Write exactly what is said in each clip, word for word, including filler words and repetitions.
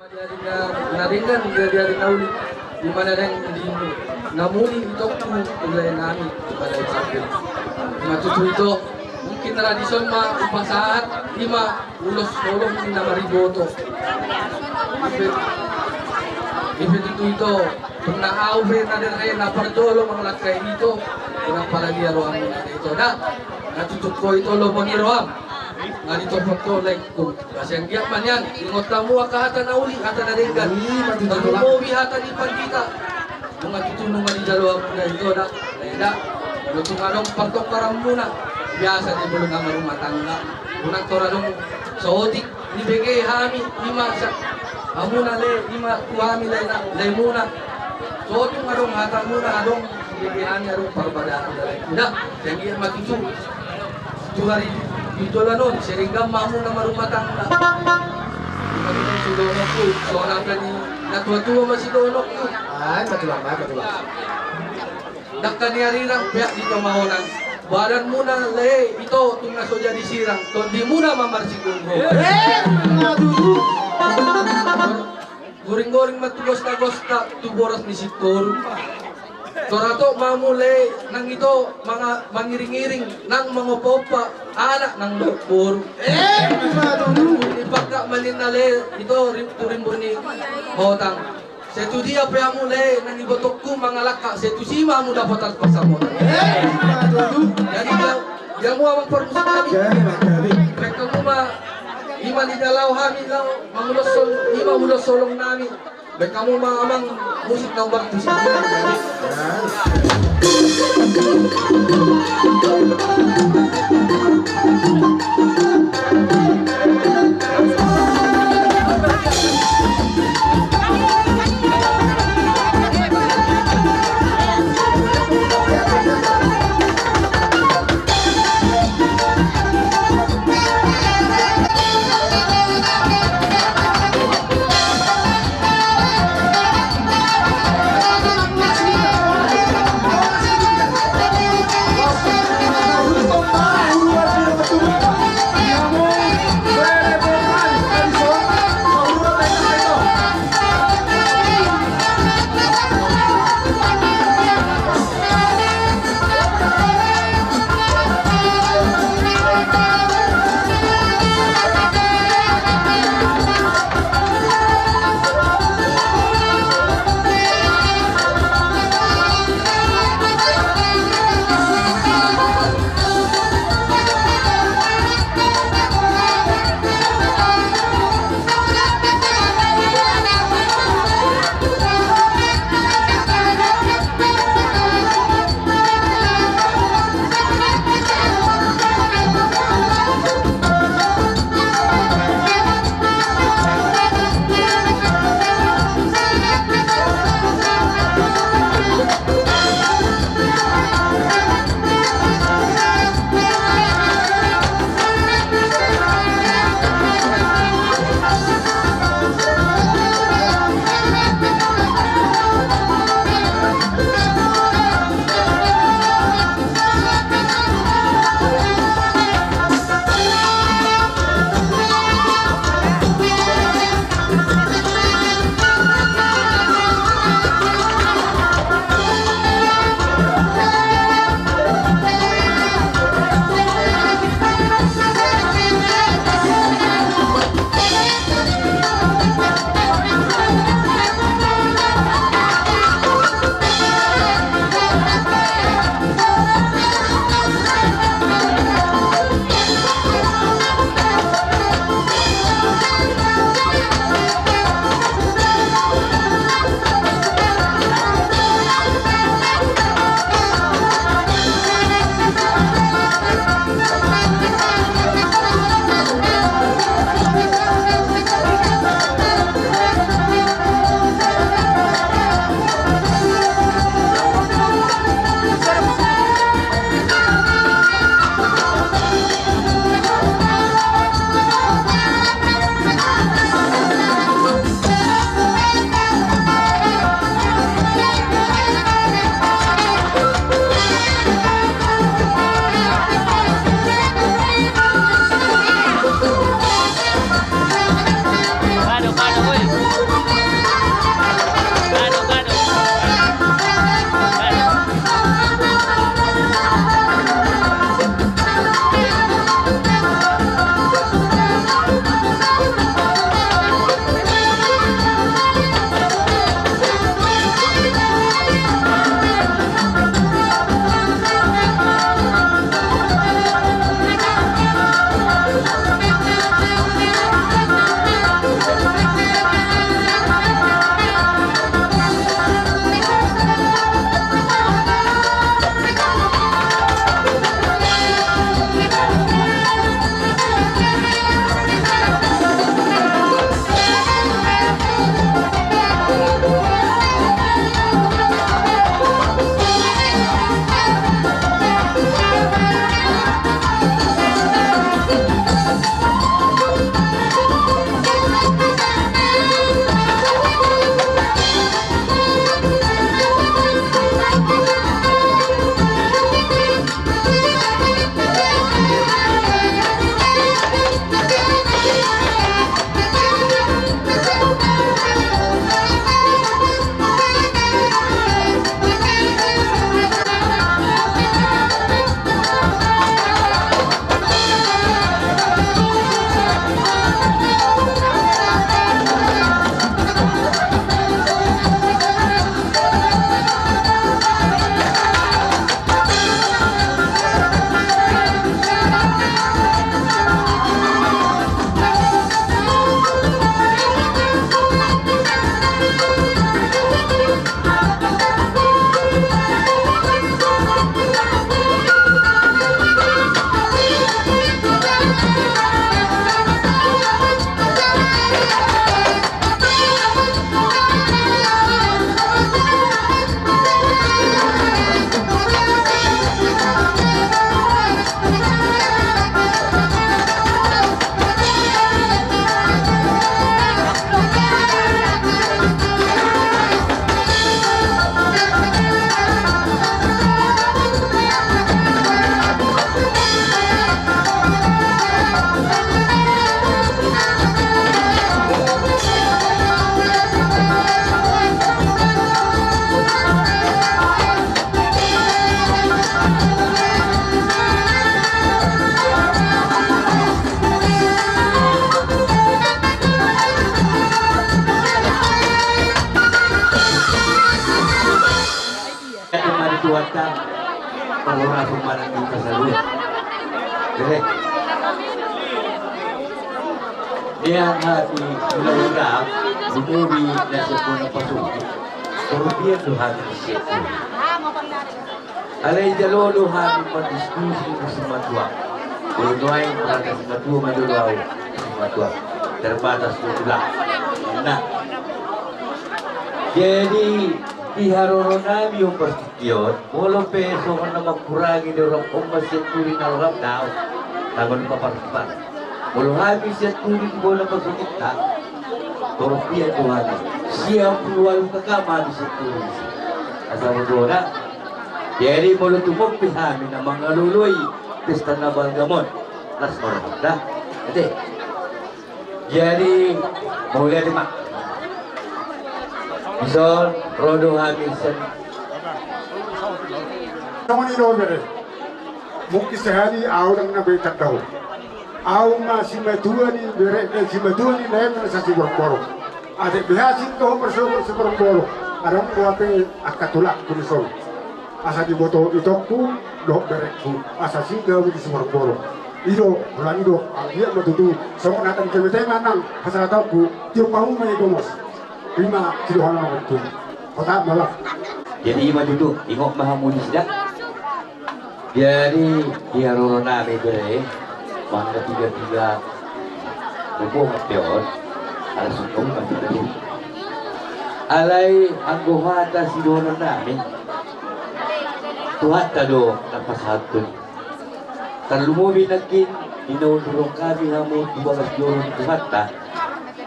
Di ari na, na denggan, di ari na uli, di mana deng di na muli itongku, di lae nami, di mana i pake. Ima tutu ito, mungkin tradisi on ma hupasahat, ima ulos holong ni na mariboto. Ipe, ipe tutu ito, pernah au pe na dere na parjolo mangalangkai ito, pernah palalia rohamuna ito, da. Na tutu ho ito lomo ni roham. Nga ditopot ho laengku. Ba sian dia ma nian, ingot hamu angka hata na uli, hata na denggan. Ima tutu, tarlumobi hata ni pandita. Nunga tutu nunga dijalo hamuna ito da. Eda. Molo tung adong partongkaranmuna, biasa di bolon na marumah tangga. Unang tor adong saotik dibege hami, ima sa-, hamuna lae, ima tu hami lae na, laemuna. Saotik adong hatamuna, adong dibege hami, adong parbadaan da laengku da. Jadi ima tutu. Tu ari di joloan on, sering gam hamu na marumah tangga. Ima tutu sidohononku, songon angka ni na tua-tua ma sidohononku. Ai, matulang, ai, matulang. Dangka ni arirang, peak di tamahonan. Badanmuna lae ito, tung na so jadi sirang, tondimuna ma marsigomgoman. Eh, ima tutu. Goring-goring ma tu gosta-gosta, tu boras ni sitoru. Tor hatop ma hamu lae nang ito manga-, mangiring-iring, nang mangompa-ompa anak nang do-, boru. Eh, ima tutu. Dipangkak ma ninna lae ito rim-, tu rimbur ni hotang. Sai tu dia pe hamu lae nang ibotongku mangalangka, sai tusi ma hamu dapotan pansamotan. Eh, ima tutu. Jadi dia, dia hamu amang parmusik nami. Jadi, jadi. Baen hamu ma, ima di na laho hami laho mangulos hol-, ima ulos holong nami. Baen hamu ma amang musik na umbar tusi. Pangurason manang di pasaluhon. Bere. Dia hati mula-mula lumobi na siap bona pasogit. Torop ia do hami siap bona. Alai jalo do hami berdiskusi di simatua. Molo nuaeng berada simatua ma jolo au simatua. Terbatas do tulang. Nah. Jadi di haroro nami on pasti Ion, molo pe songon na mangkurangi ni roham ma sian turi na roham daon. Tangon paparpar. Molo hami sian turi di bona pasogitta. Torop ia tu hami. Sia pulu ualu K K ma hami sian turi. Asa molo na. Jadi molo tumompe hami na mangalului pesta na balga on. Las ma roham da. Ate. Jadi, mauliate ma. Dison, ro do hami sian. Songon i do bere. Mungkin sahali au ndang na be tanda ho. Au ma simatua ni bere, simatua ni lae na sasi borong-borong. Ate beha singkop ho marsogot siborong-borong. Adong pe angka tulangku dison. Asa diboto itongku dohot berengku, asa sinda hamu di siborong-borong. I do, holan i do, anggiat ma tutu songon hata ni Teme-teme nang hasalatanku, tiop hamu ma i gomos. I ma sidohonon nangkin. Hotap ma lah. Jadi i ma tutu, ingot ma hamu disi da. Jadi di haroro nami bere, manang na piga-piga rombongan pe on, ala sungkun ma tutu. Alai anggo hata sidohonon nami, Tuhanta do na pasahathon i. Tarlumobi nangkin di na undurhon hami hamu tu bagas joro ni Tuhanta,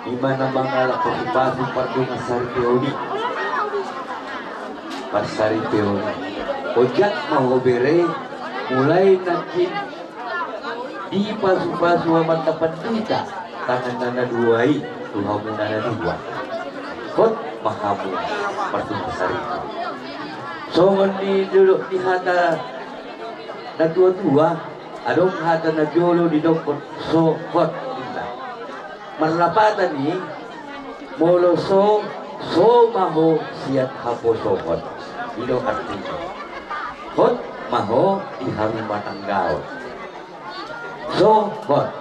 i ma na mangalap pasu-pasu pardongan saripeon i. Parsaripeon i. Ojak ma ho bere, mulai nangkin dipasu-pasu Amanta Pandita, tanganna na dua i tu hamuna na dua. Hot ma hamu pardongan saripe. Songon ni dolok ni hata na tua-tua, adong hata na jolo didokkon so hot ninna. Marlapatan i, molo so, so ma ho sian haposohon. I do artina. Hot ma ho di harumatanggaon. So hot.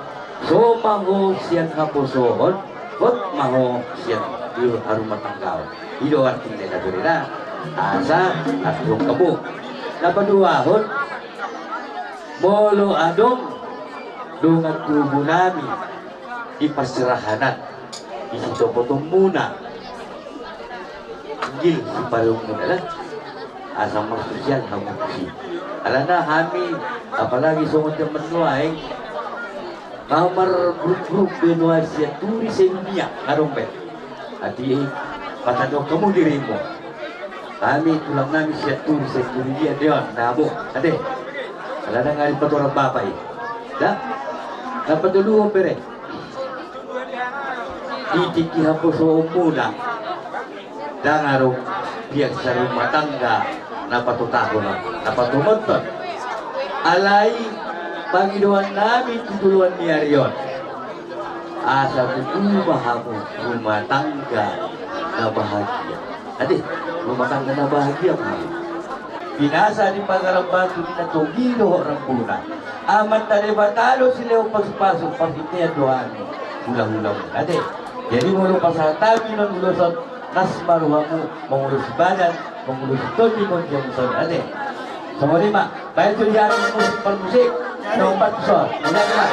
So ma ho sian haposohon. Hot ma ho sian harumatanggaon. I do artina na bere da. Asa artihon hamu. Na paduahon. Molo adong dongan tubu nami di parserahanan, di sitopotonmuna, inggil sipareonmuna da, asa marsusian hamu tusi. Alana hami, apalagi songon jaman nuaeng, na marbruk-bruk be nuaeng sian turi sedunia, adong be. Ate, patandok hamu dirimu. Hami tulang nami sian turi, sian turi dia deon namu. Ate. Alana nga dipatorang bapa i. Da. Na patoluhon bere. Di tingki haposoonmuna. Ndang adong piak sarumatangga na patotahon, na patomonhon. Alai pangidoan nami tu joloan ni ari on. Asa tutu ma hamu rumah tangga na bahagia. Ate, rumah tangga na bahagia ma hamu. Binasa di pagaran batu di na togi dohot rambuna. Amanta Debata do silehon pasu-pasu, parhitean do hami hula-hulamu. Ate, jadi molo pasahat hami non ulos on, las ma rohamu mangulosi badan, mangulosi tondi, mangulosi ate. Songon i ma, baen tu dia musik, parmusik. Nomor tujuh. Udah, udah.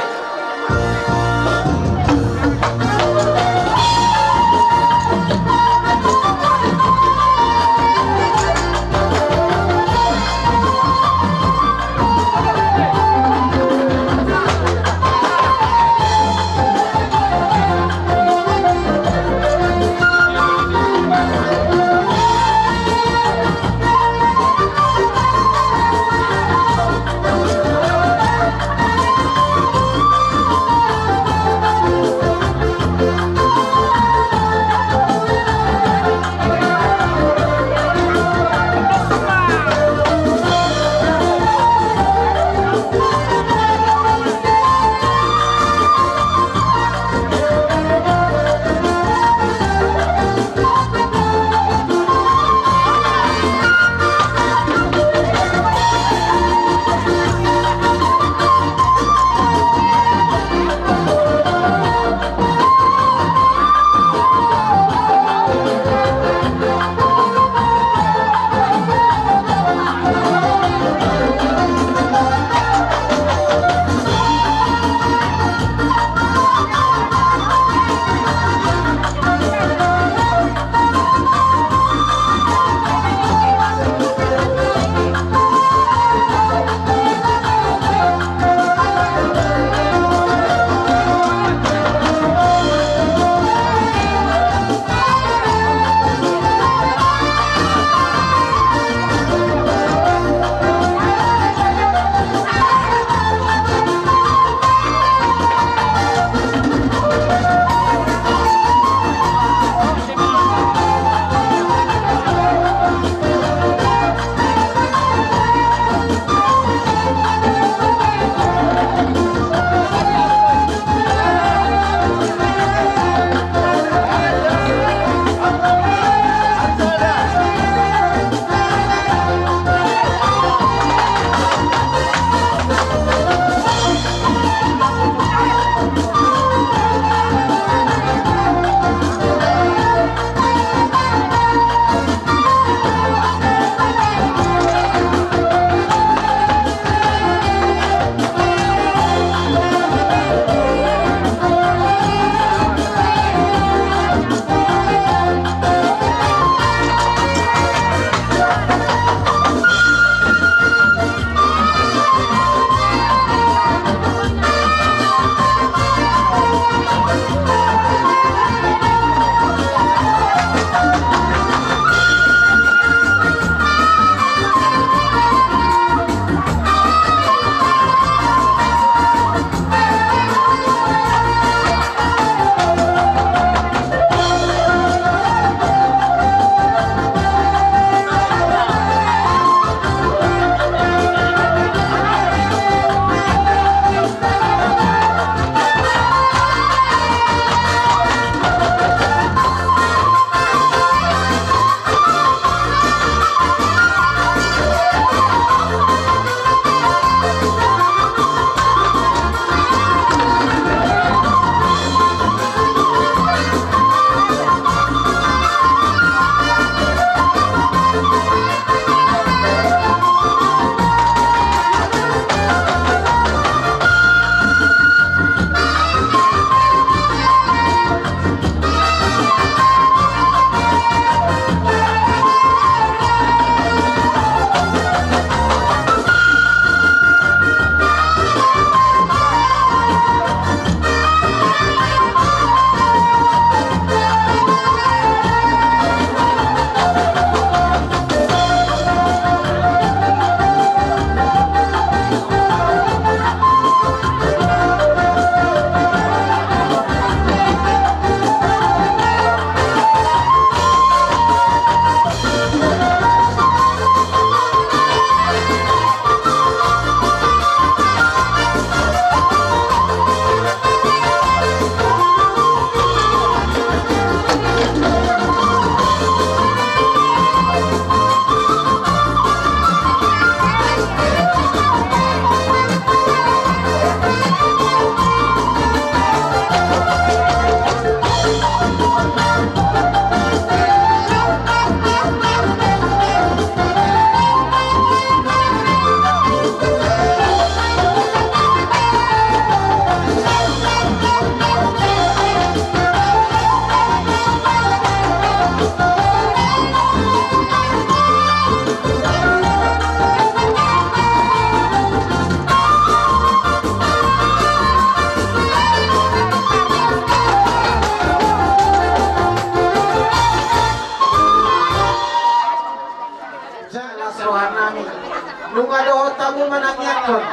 Nunga dohot hamu manangiangkon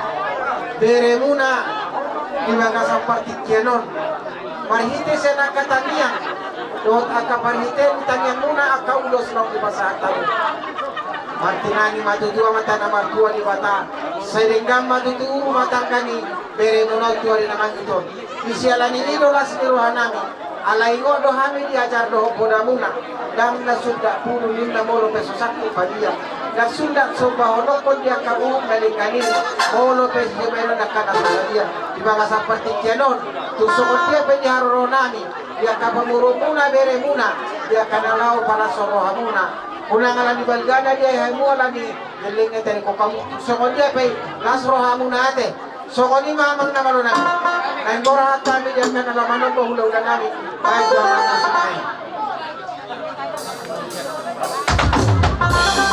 beremuna di bagasan partingkian on. Marhite sian angka tangiang dohot angka parhitean ni tangiangmuna angka ulos naung dipasahat hamu. Martinangi ma tutu Amanta na martua Debata, sai denggan ma tutu rumah tangga ni beremuna tu ari na mangihut on. Di siala ni i do las ni rohanami. Alai ingot do hami diajar dohot podamuna, ndang na sundat pudun ninna molo pe so sangkut padia, ndang sundat sombahononkon di angka bohong na denggan i, molo pe sibaenon angka na so sadia. Di bagasan partingkian on, tung songon dia pe di haroroanami, di angka pamoruonmuna beremuna, di angka na laho palashon rohamuna. Unang ala ni balgana diae hamu ala ni gellengna tadingkon hamu, tung songon dia pe las rohamuna ate. Songon i ma amang na malo nami. Naeng borhat hami di angka na laho manomba hulahula nami. Baik, amang na malo nami.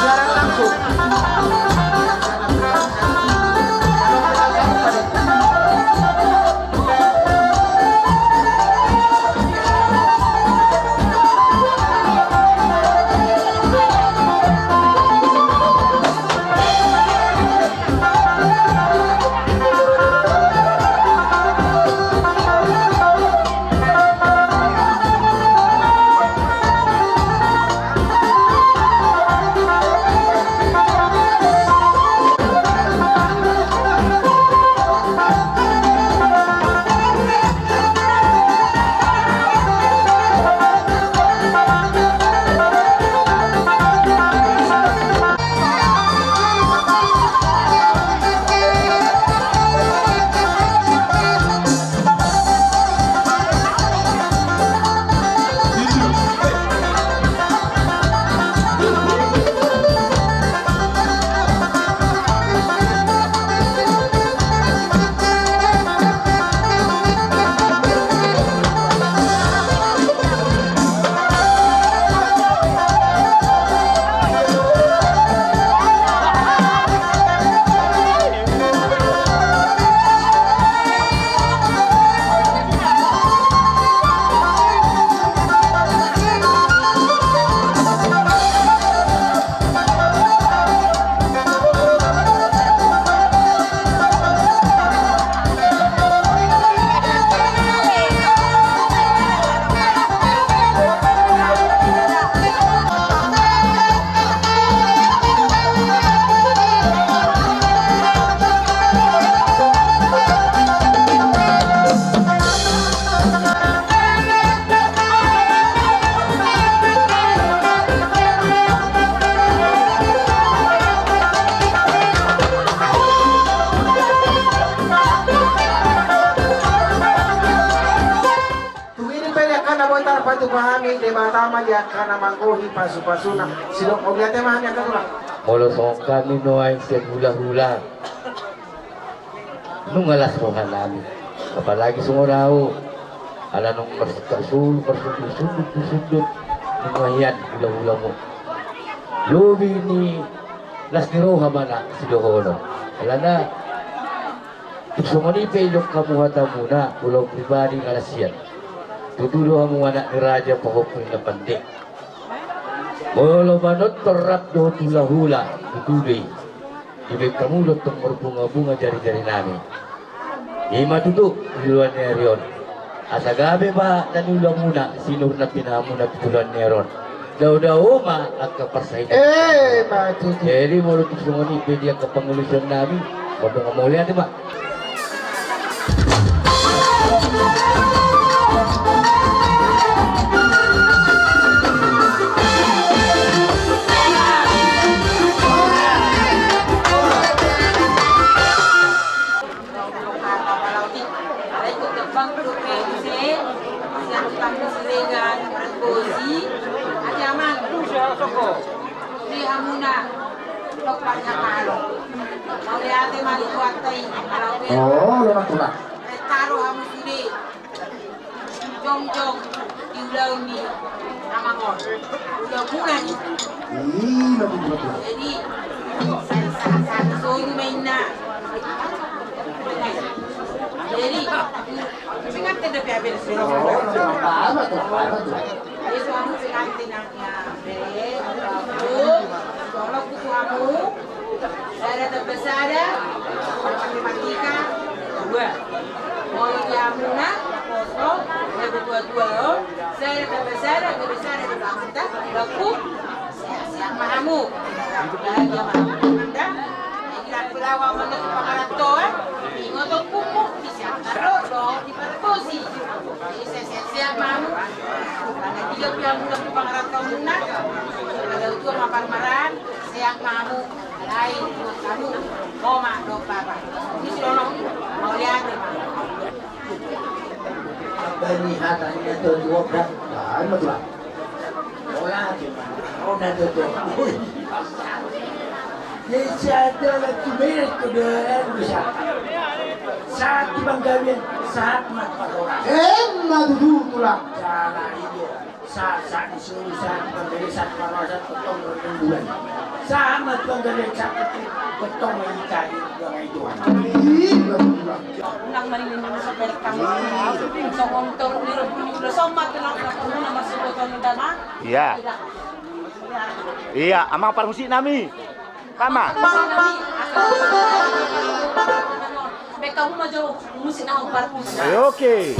Siaran langsung. Tung i pe di angka na boi tarpatupa hami, Debata ma di angka na manggohi pasupasuna. Sidok mauliate ma hami angka tulang. Molo songon hami nuaeng sian hulahula, nunga las rohanami. Apalagi songon ahu, ala nunga marsipasu, marsundut-sundut, marsundut, nunga hian hulahulamu. Lobi ni las ni roha ma na sidohonon. Alana tung songon i pe idok hamu hatamuna, ulaon pribadi nga las hian. Tutu do hamu anak ni raja pahompu ni na pande. Molo manortor rap dohot hulahula, tutu do i. Dibaen hamu do tong marbungabunga jarijarinami. I ma tutu di joloan ni ari on. Asa gabe ma na niulamuna, sinur na pinahanmuna tu joloan ni ari on. Dao-dao ma angka parsahiton. Eh, ma tutu. Jadi molo tung songon i pe di angka pangalusionnami, mardongan mauliate ma. Alai tung tebang dope muse sian utang ni Siregar, Maranggosi, ate amang. Di hamuna, tok parhatahon. Mauliate ma di Tuhanta i, ala upe. Oh, lo na tulang. Retaro hamu sude. Jongjong di ulaon ni amang on. Ulaonmuna i. Ih, lo na tulang. Jadi, sa-, sa-, sa-, solu ma inna. Jadi, pengantin dope abel. Oh, apa, apa tuh, apa tuh? Jadi, suami pengantin. Be, babu, tolong buku hamu. Sada tambah sada, matematika, dua. Molo di hamuna, poso, gabe tua-tua on, sada tambah sada, gabe sada, gabe sada, gabe sehat-sehat ma hamu. Bahagia ma hamu. Jadi, laku lawa, mana tu pangarantoan, ingot ompungmu, di siang taro, dohot di parbosi. Jadi, sehat-sehat ma hamu. Karena tiga puluh hamuna tu pangarantoanmuna, kada tua ma parmaraan, sehat ma hamu. Alai, kamu, oma, do, papa. Ini si Rono, mau lihat, ya, Pak. Apa ini hatanya tuh, tuh, kan? Nah, ini tuh. Ola, tuh, Pak. Ola, tuh, tuh. Jadi, saya ada lagi merek ke dalam, bisa. Saat di Bangkalan, saat mat, Pak, orang. Eh, madu dulu, tulang. Salah, iya. Sahat, sahat ni solu, sahat ni pambere, sahat ni parmasahat, pettong ni rembulan. Sahat ma tu anggaran, sahat pettong, pettong ma hita di ruangan i, Tuhan. Ih, bagus, Tuhan. Unang maringan dulu sampai rekaman. Songon tolu ni rembulan, songon ma tu nang, nang, nang, nang, masuk ke tolu, Tuhan, ma. Iya. Iya, amang parmusik nami. Tama. Baik, kamu maju musik na ompar. Ayo, oke.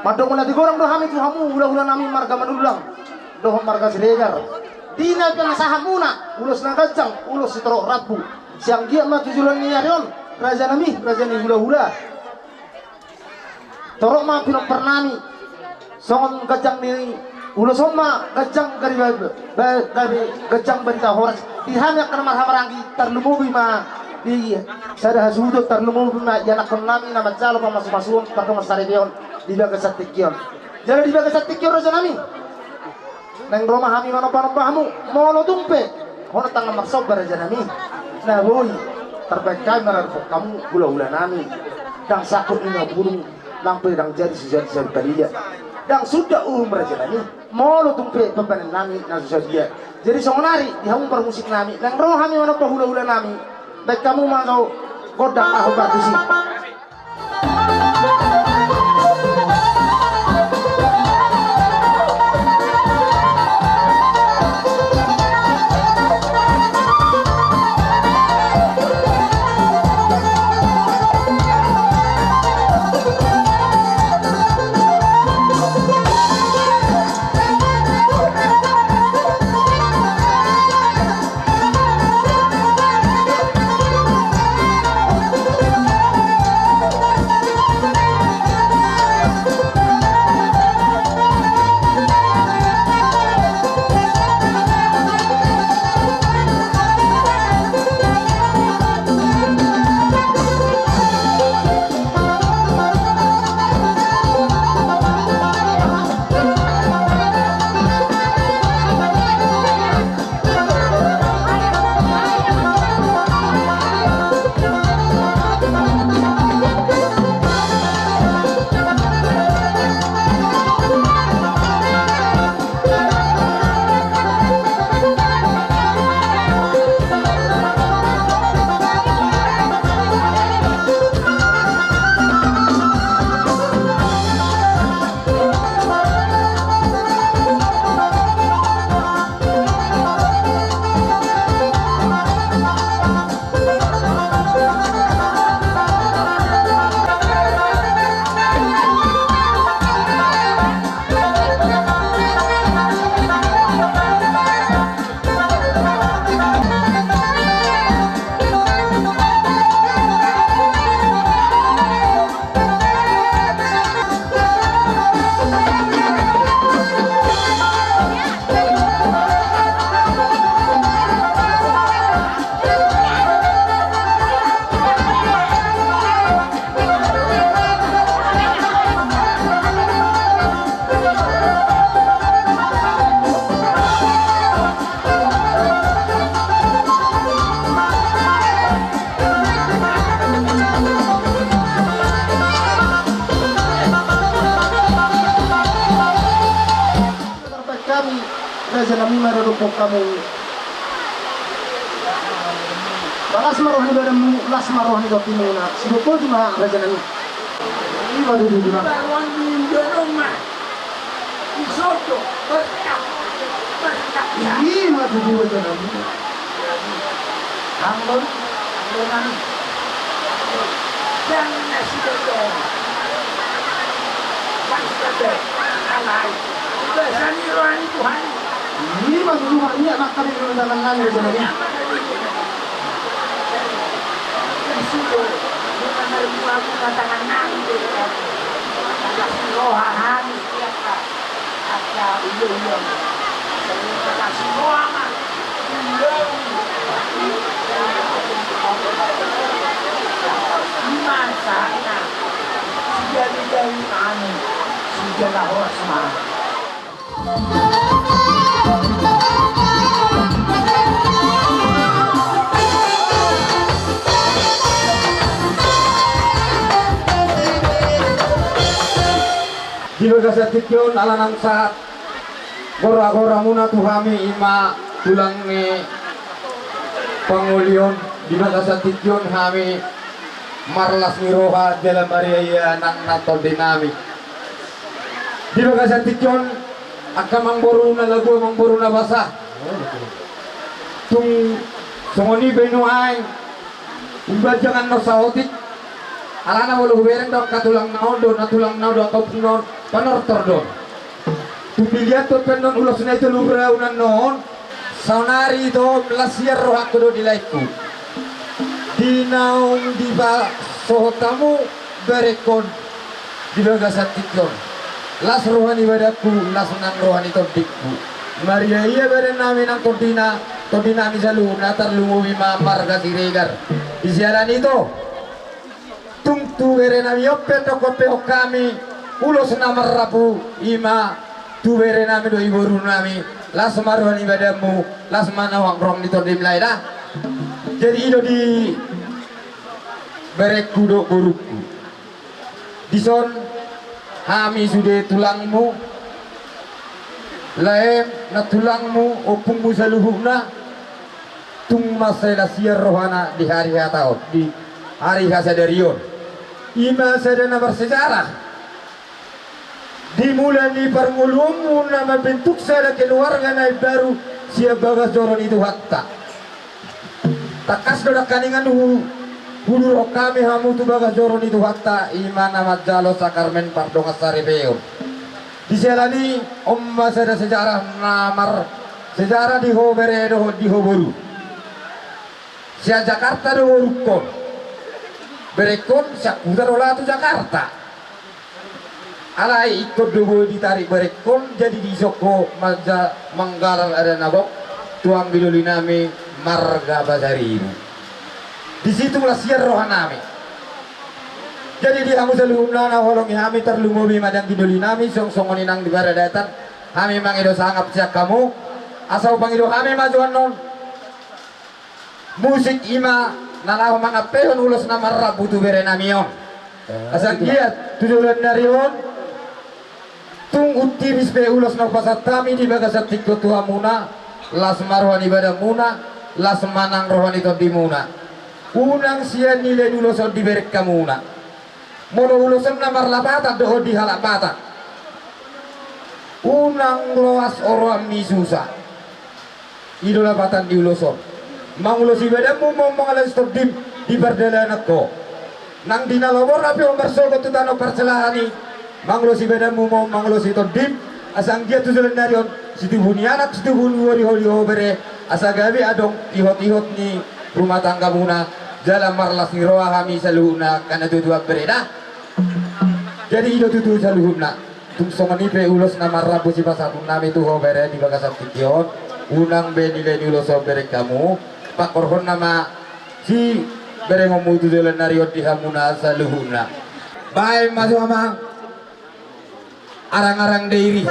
Mandok muna tigorang do hami tu hamu, hulahula nami marga Manullang dohot marga Siregar. Di na pinasahatmuna ulos na ganjang, ulos sitorop rambu. Sianggiat ma tu joloan ni ari on, raja nami, raja ni hulahula. Torop ma pinompar nami, songon ganjang ni ulos on ma ganjang gari ba-, ba-, gabe ganjang barita horas. Di hami angka na marhahamaranggi, tarlumobi ma di sada hasuhuton, tarlumobi ma ianakhon nami na manjalo pamasumasuon pardongan saripeon di bagasan tingki on. Jala di bagasan tingki on, raja nami, naeng ro ma hami manombanomba hamu, molo tung pe hona tangan marsomba, raja nami. Na boi. Tarbaen hami maradophon hamu hulahula nami, ndang sangkut ninna bulung, ndang pe ndang jadi sujadi sarupa dia. Ndang suda uhum raja nami, molo tung pe pambahenan nami na so sadia. Jadi songon ari di hamu parmusik nami, naeng ro hami manomba hulahula nami, baen hamu ma gondang laho parmusik. Tarbaen hami raja nami maradophon hamu. Las ma roha ni badanmu, las ma roha ni tondimuna. Siboto ma raja nami. Ima tutu ma. Ima tutu raja nami. Anggon, anggon nami. Jangan nasi berdua. Bangsa ber, alai. Basa ni roha ni Tuhan. Ima tutu ma, ia maka di tangan nami raja nami. Sudo, bukan dari buah bunga tangan nami. Kasih roha hami. Di bagasan tingki on ala naung sahat goragora muna tu hami ima tulang ni pangoli on, di bagasan tingki on hami marlas ni roha jala mariaia nang na tondi nami. Di bagasan tingki on angka amangboru na lagu, amangboru na basa, tung songon i be nuaeng. Umbahen jangan na saotik. Alana molo hubereng do angka tulang na on do, na tulang na on do angka ompung na on, panortor do. Tung diliat do pe annon ulos na i tolu rauna on. Saonari do las sian rohangku do di laengku. Di naung dipasohot hamu berengkon di bagasan tingki on. Las roha ni badanku, las nang roha ni tondingku. Mariaia badan nami nang tondina, tondi nami saluhutna tarlumobi ma marga Siregar. Di siala ni i do, tung tu bere nami on pe, dokkon pe on hami, ulos na marrapu ima tu bere nami dohot boru nami, las ma roha ni badanmu, las ma nang roha ni tondim lae da. Jadi i do di Berengku dohot borungku. Dison hami sude tulangmu, lae nantulangmu, ompungmu saluhutna, tung mansai las hian rohana di hari hata on, di hari hasadarion. I ma sada na marsejarah. Di mula ni parngoluonmu na mambentuk sada keluarga na imbaru sian bagas joro ni Tuhanta. Tangkas do nangkiningan hu-, hudurhon hami hamu tu bagas joro ni Tuhanta, i ma na manjalo sakramen pardongansaripeon. Di siala ni on ma sada sejarah na marsejarah di ho bere dohot di ho boru. Sian Jakarta do borungkon. Berengkon sian huta do laho tu Jakarta. Alai ingkon do boi ditarik berengkon, jadi dison ho manja-, manggalar adat na gok tu anggi doli nami marga Pasaribu. Disi tung las hian roha nami. Jadi di hamu saluhutna na huholongi hami, tarlumobi ma di anggi doli nami, song-, songon i nang di paradatan, hami mangido sangap sian hamu, asa hupangido hami ma jo annon. Musik i ma na laho mangampehon ulos na marrambu tu bere nami on. Asa anggiat tu joloan ni ari on tung untiris pe ulos na hupasahat hami di bagasan tingki on tu hamuna, las ma roha ni badanmuna, las ma nang roha ni tondimuna. Unang sian nilai ni ulos on dibereng hamuna. Molo ulos on na marlapatan dohot di halak Batak. Unang loas oroanmi susa. I do lapatan ni ulos on. Mangulosi badanmu ma on, mangulosi tondim di pardalanan ho. Nang di na lobor api on marsogot tu tano parcelahan i, mangulosi badanmu ma on, mangulosi tondim, asa anggiat tu joloan ni ari on, situbu ni anak, situbu ni boru, holi ho bere, asa gabe adong ihot-ihot ni rumah tanggamuna, jala marlas ni roha hami saluhutna angka na tuatua bere da. Jadi i do tutu saluhutna. Tung songon i pe ulos na marrambu sipasahaton nami tu ho bere di bagasan tingki on, unang be nilai ni ulos on bereng hamu, pangkorhonna ma siberengonmu tu joloan ni ari on di hamuna saluhutna. Baen ma jo amang. Arang-arang Dairi.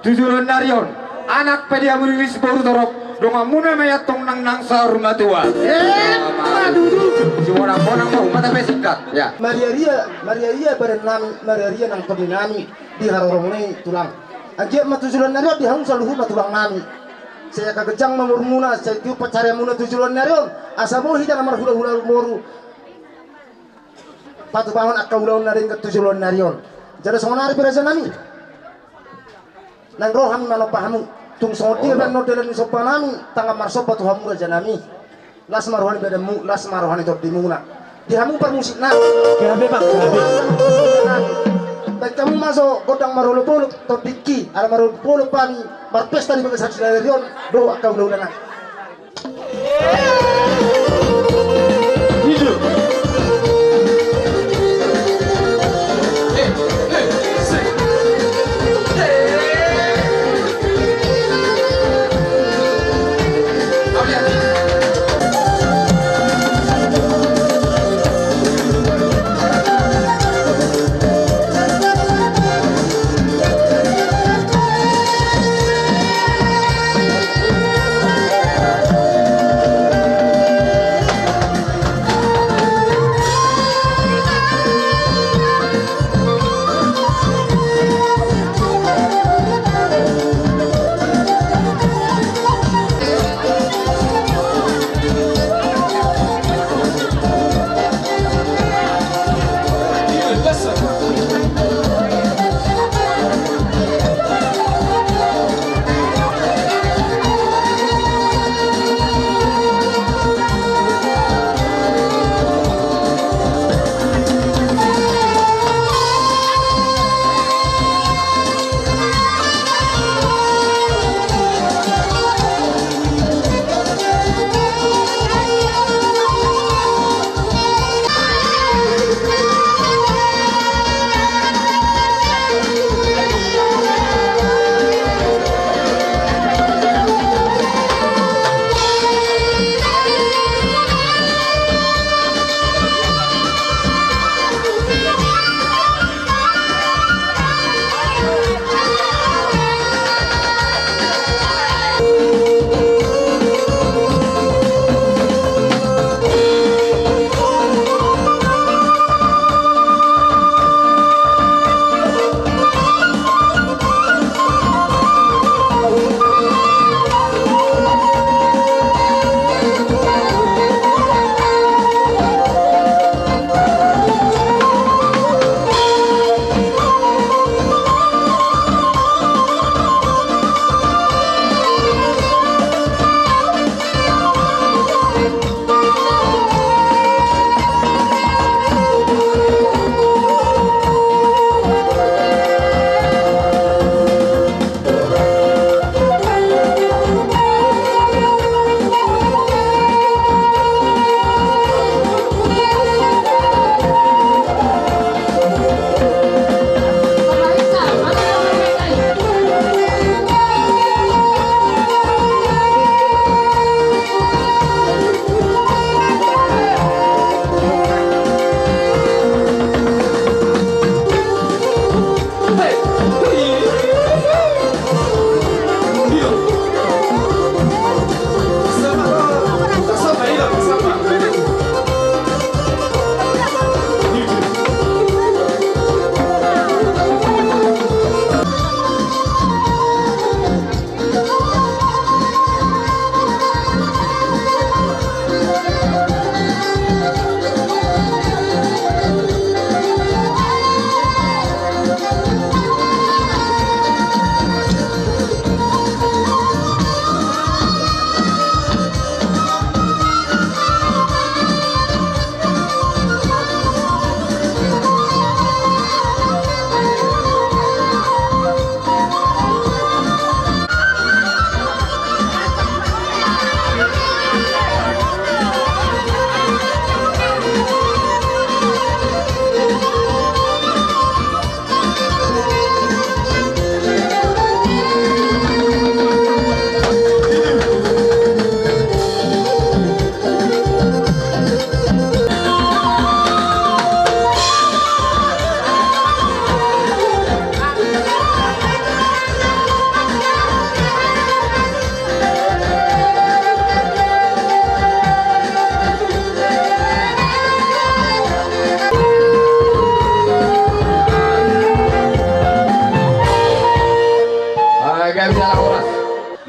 Tu joloan ni ari on, anak pe di hamu riris, boru torop, donganmuna ma i antong nang nang saur matua. Emma tutu. Sibonang-bonang ma, umata pe singkat. Ya. Mariaria, mariaria badan nami, mariaria nang tondi nami di haroromuna i, Tulang. Anggiat ma tu joloan ni ari on di hamu saluhutna, Tulang nami. Sai angka ganjang ma umurmuna, sai tiur pansarianmuna tu joloan ni ari on, asa boi hita na marhulahula boru patupahon angka ulaon na denggan tu joloan ni ari on. Jala songon ari pe, Raja nami, naeng ro hami manompa hamu. Tung songon dia pe annon dalan ni somba nami, tangan marsomba tu hamu, Raja nami. Las ma roha ni badanmu, las ma roha ni tondimuna. Di hamu parmusikna. Gabe, Amang, gabe. Baen hamu ma jo gondang marolopolop tondingki, ala marolopolop hami marpesta di bagasan sadari on dohot angka hulahulana.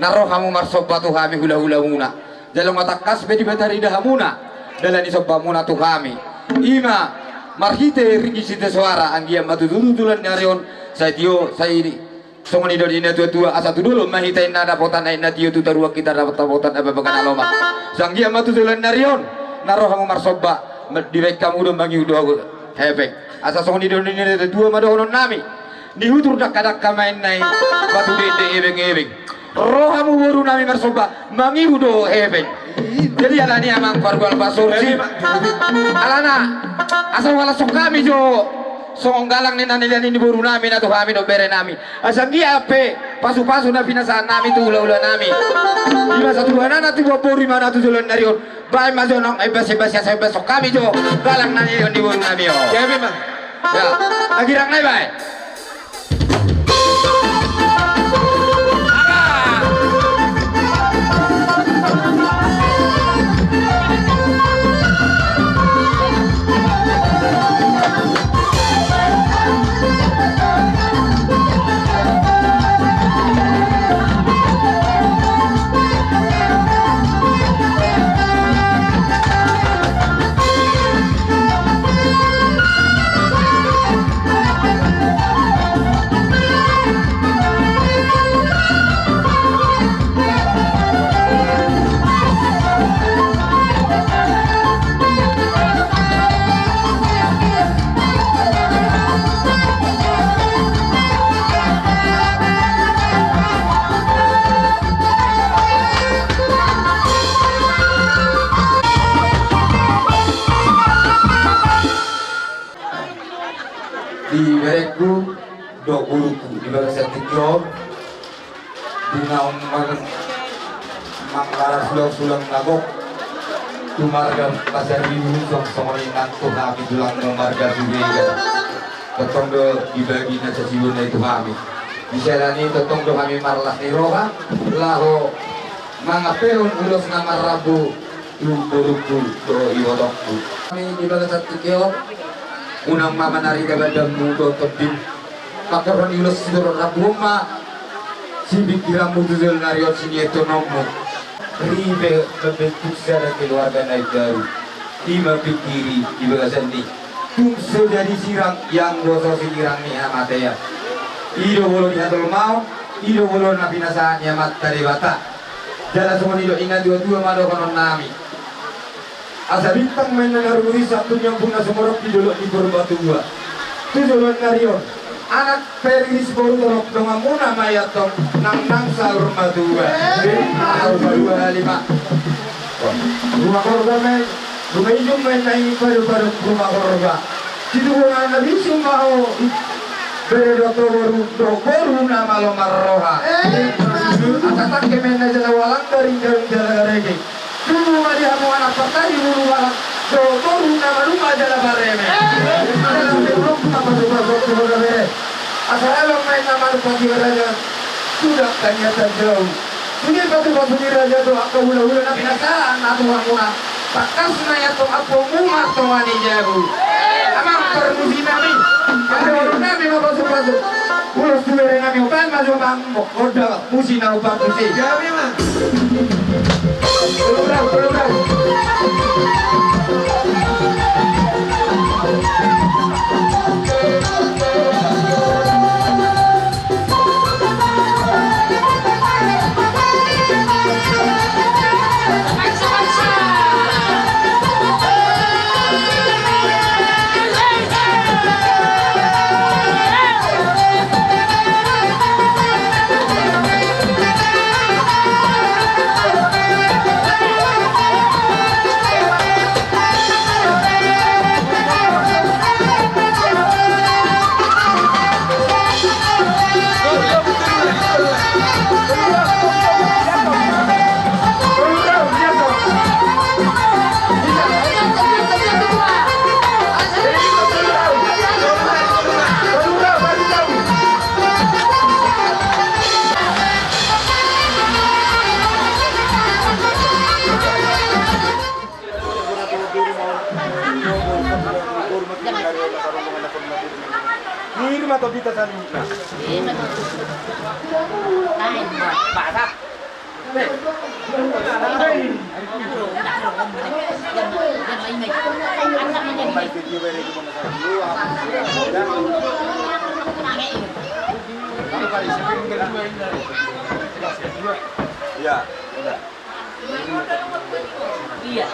Ro hamu marsomba tu hami hulahulamuna. Jala nunga tangkas be Debata rida hamuna dalan ni sombamuna tu hami. I ma marhite ringgit sitio soara, anggiat ma tutu tu joloan ni ari on sai tio, sai songon i do di natuatua, asa tu dolok ma hita inna dapotan, ai na tio tu toruan hita dapotan, dapotan na lomak. Sai anggiat ma tu joloan ni ari on na ro hamu marsomba, dibaen hamu do mangihut dohot hepeng. Asa songon i do di natuatua ma dohononnami. Nihutur dangkadangka ma inna i, batu dende ebengebeng. Ro hamu borunami marsomba mangihut dohot hepeng. Jadi alani amang pargual pasorsi, alana asa huhalashon hami jo songon galang ni na nilehon ni borunami na tu hami dohot berenami. Asa anggiat pe pasupasu na pinasahatnami tu hulahulanami. I ma satuhononna tu boru i ma na tu joloan ni ari on. Baen ma jo nang ibas-ibas, asa ibashon hami jo galang na nilehon ni borunami on. Jadi ma. Ya, na girang nai baen. Di berengku dohot borungku di bagasan tingki on, di naung mar-, mangkaras sulang-sulang na gok tu marga Pasaribu, songon i nang tu hami tulangmu marga Siregar. Tongtong do dibagi na sasibulna i tu hami. Di siala ni i tongtong do hami marlas ni roha laho mangampehon ulos na marrambu tu borungku dohot ibotongku. Hami di bagasan tingki on, unang ma manarida badanmu dohot tondimuna. Pangkorhon ni ulos sitorop rambu on ma sipingkiranmu tu joloan ni ari on, sinianhononmu. Ripe mambentuk sada keluarga na imbaru. I ma pingkiri di bagasan ni tung so jadi sirang, ianggo so sirang ni hamatean. I do molo di hatolmaon, i do molo na pinasahat ni Amanta Debata. Jala songon i do i na tuatua ma dohononnami. Asa bintang ma inna na rumiris, santu ni ompung na sumorop di dolok ni Purbatua. Tu joloan ni ari on, anak pe riris, boru torop, donganmuna ma i antong nang, nang saur matua. Au paduahali ma. Ruma Korba ma i, ruma ijuk ma inna i, padupaduhon ruma Korba. Situbu na bisuk ma ho, bere dohot boru, dohot boru na malo marroha. Asa tangke ma inna jala walang, garing-garing jala garege. Tubu ma di hamu anak partahi, bulu balak dohot boru na maduma jala pareme. Jala pe rok ma pasu-pasu tu hoda bere. Asa lalap ma inna manuk pati raja, suda tangiang tanjau. Sude pasu-pasu ni raja dohot angka hula-hula na pinasahatna tu hamuna. Tangkas ma i antong ampuonmu ma tonga ni jabu. Amang parmusinami, parmusinami ma pasu-pasu. Ulos tu berenami, baen ma jo amang, oda musi na umpar tusi. Gabe ma. Tolong rau, tolong rau. Iri ma tondinta sandiri. Batak. Iya. Iya.